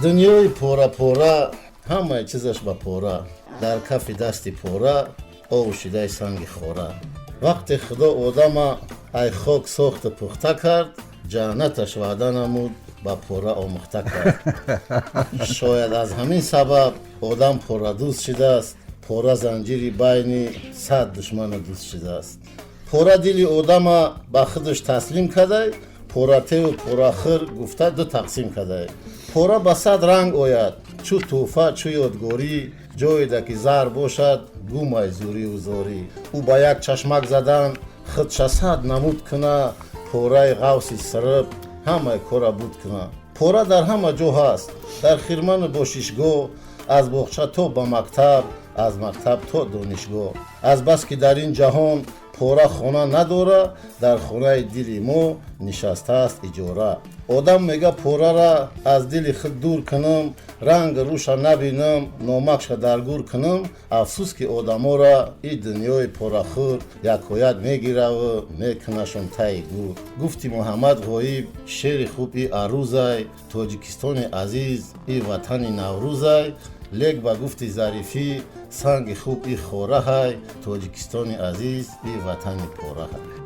Дунёи пора-пора, ҳамаи чизаш ба пора, дар кафи дасти пора ов шидаи санги хора. Вақте Худо одама ай хок сохту пухта кард, ҷаннаташ ваъда намуд, ба пора омӯхта кард. Шояд аз ҳамин сабаб одам порадӯст шудааст. Пора занҷири байни 100 душману дӯст шудааст. Пора дили одама ба худаш таслим кадай, поратеву порахӯр гуфта ду тақсим кадай. Пора ба 100 ранг ояд, чӯ тӯҳфа, чӯ ёдгорӣ. Ҷоеда ки зар бошад, гумай зурию зорӣ. Ӯ ба як чашмак задан худша 100 намуд куна, пораи ғавси сириб ҳамаи кора буд куна. Пора дар ҳама ҷо ҳаст, дар хирману бошишгоҳ, аз боғча то ба мактаб, аз мактаб то донишгоҳ. Азбаски дар ин ҷаҳон пора хона надора, дар хонаи дили мо нишастааст иҷора. Одам мега: «Порара аз дили худ дур кунам, ранг рӯша набинам, номакша дар гур кунам». Афсӯс, ки одамора и дунёи порахӯр якояк мегираву мекунашон таи гур. Гуфти Муҳаммад Ғоиб: «Шеъри хуб и арӯзай, Тоҷикистони азиз и ватани наврӯзай». Лек ба гуфти Зарифӣ: «Санги хуб и хораҳай, Тоҷикистони азиз и ватани пораҳай».